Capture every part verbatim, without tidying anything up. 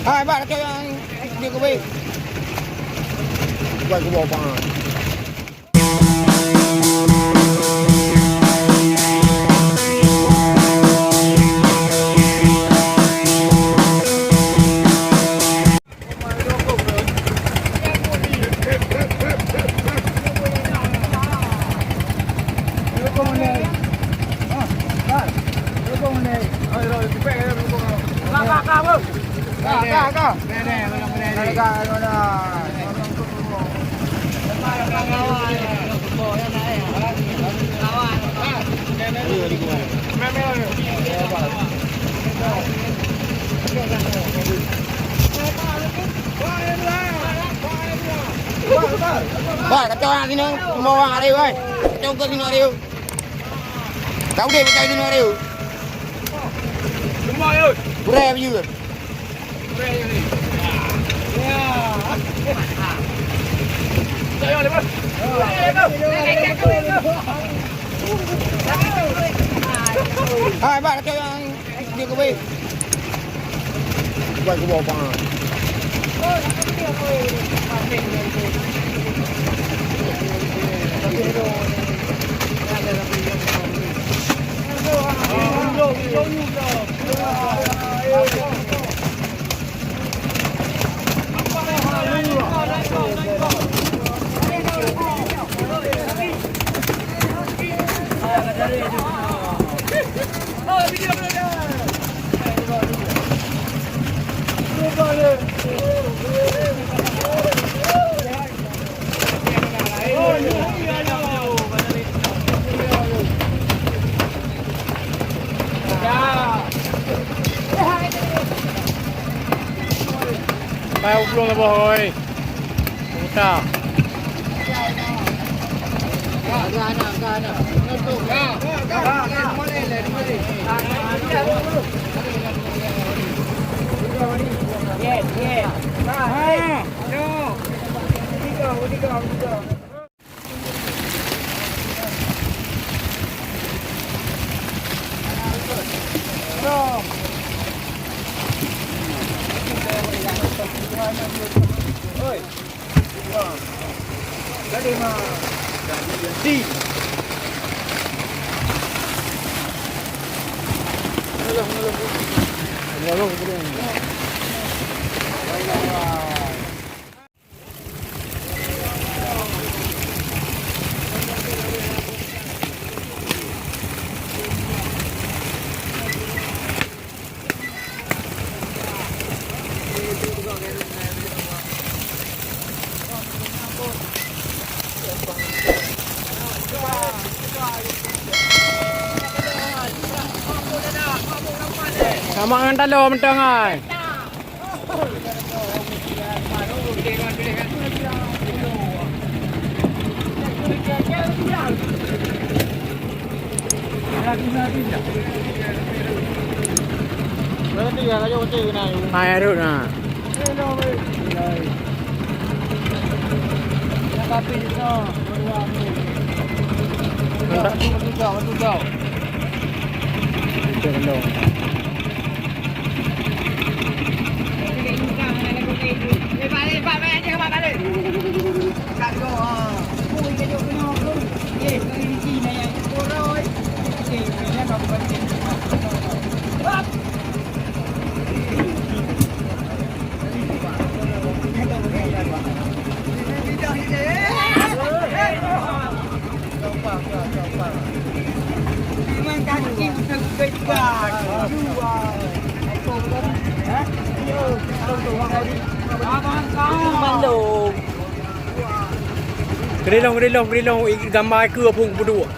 Hai, bak kacau yang dia ke baik. Buat ke bawah pangan. Wah, kacau anak sini, semua orang ada, woi. Kacau ke sini ada. Tahu deh, kacau sini ada. Semua, yuk. Kurang apa juga? Hai, bak kacau yang dia ke baik. Buat ke bawah pangan. Pai u plueng saboh, oi. Buta. Sama ngon talo mantong ai. Hai, Arun, ha. Mantap. Keudilong, keudilong, keudilong, i-, gamba ikeu phon peuduek.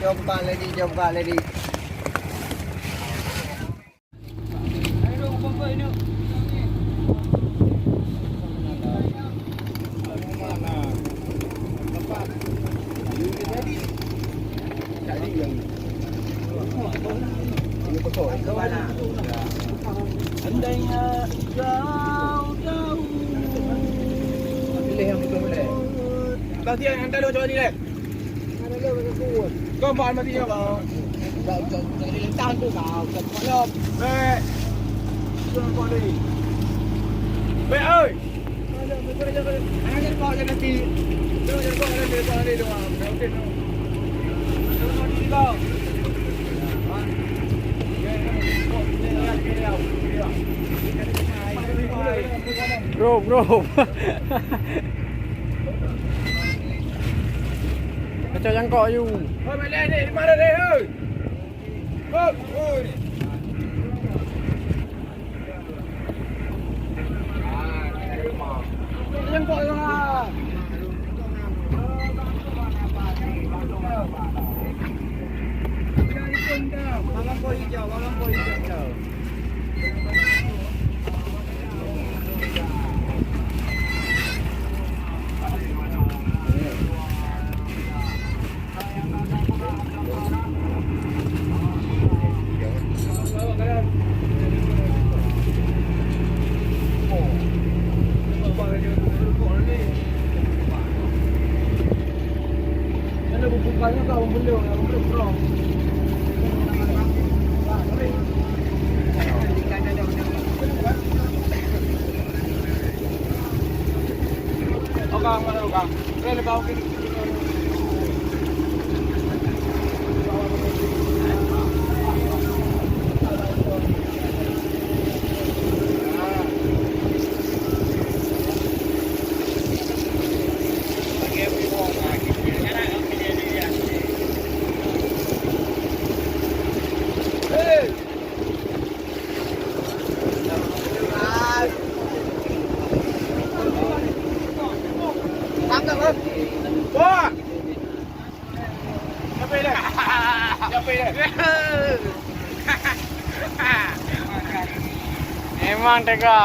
Jom bak lagi, jom bak lagi. Andainya kau tahu. Pilih yang betul boleh. Bang Tian, hantar dua cuba ni, Lek. Kau buat mati dia, bang. Tak, tak, tak boleh letak tu kau. Tak boleh. Baik. Suruh kau ni. Baik, oi. Bro, bro. Pecah jangkok you. Hei, balik ni, di mana ni, hei? Hei, hei. Memang tega.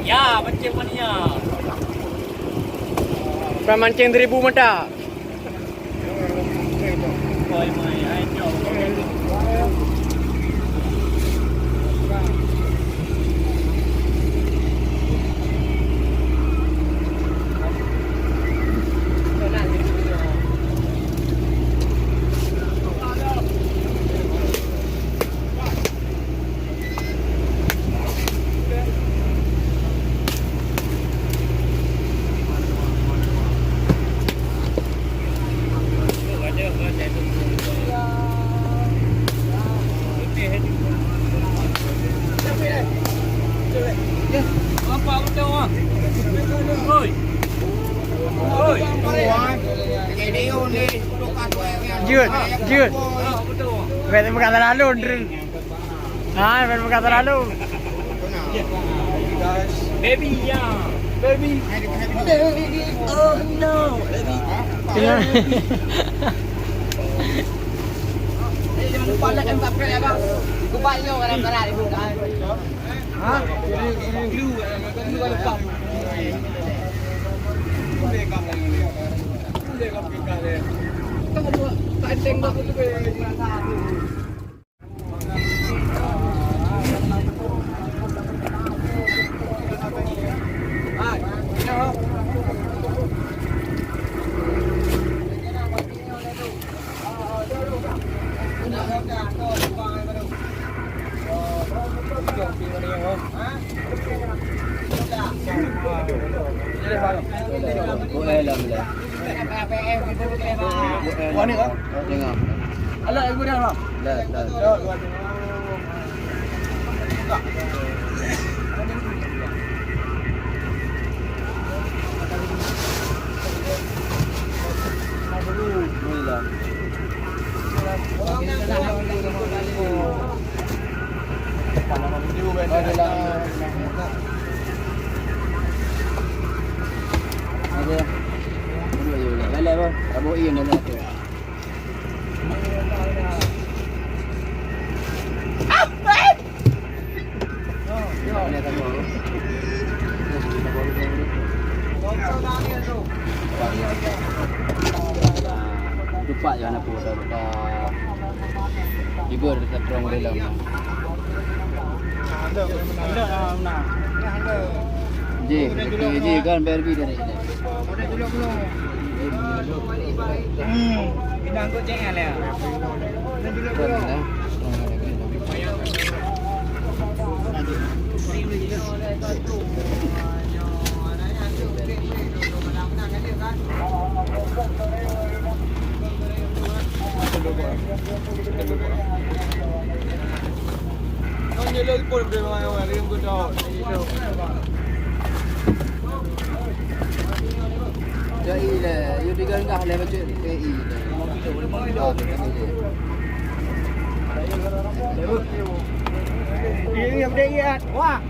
Ya, mancing mania. Bukan mancing seribu mata. Jeuet, jeuet. Bukan meukatai lalu, Ndri. Ah, bukan meukatai lalu. Baby, ya. Baby. Baby, oh no, baby. Iya. Eh, jangan lupa like and subscribe ya, guys. Goodbye, yo, kadang-kadang ibu kan. Ha? Buet lom lé. Buet lom. Tengok. Alah, ibu dah, Bang. Dah, dah. Tupak je hana peue, tak, tak. Tiba dah terang dalam. Ji, ji kan B R B dari ini. Hmm, pinang kau jangan lah. Jadi le, yuk diganggah le bacut P I le. Ini yang dia lihat. Wah.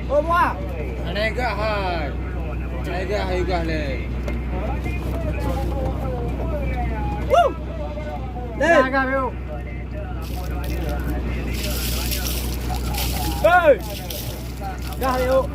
Oh, wah. Aneh gah hai. Aneh gah hai gah le. Woo. Le. Gah gah yuk. Hei. Gah yuk.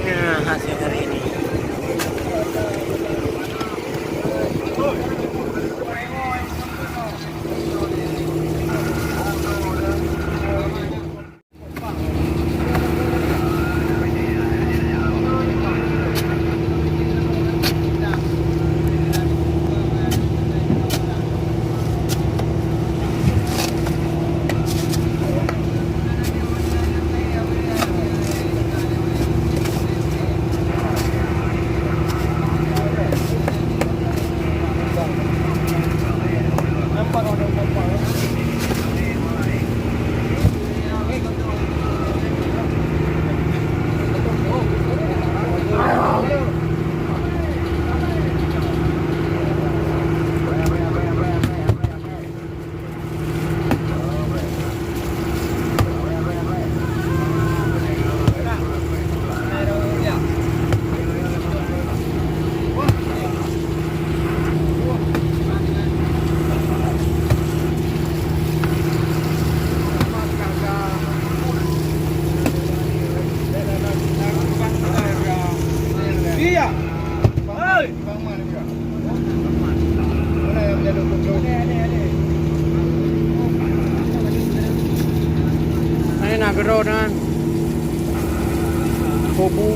Nah, hasil hari ini. Keudroe nan. Kubu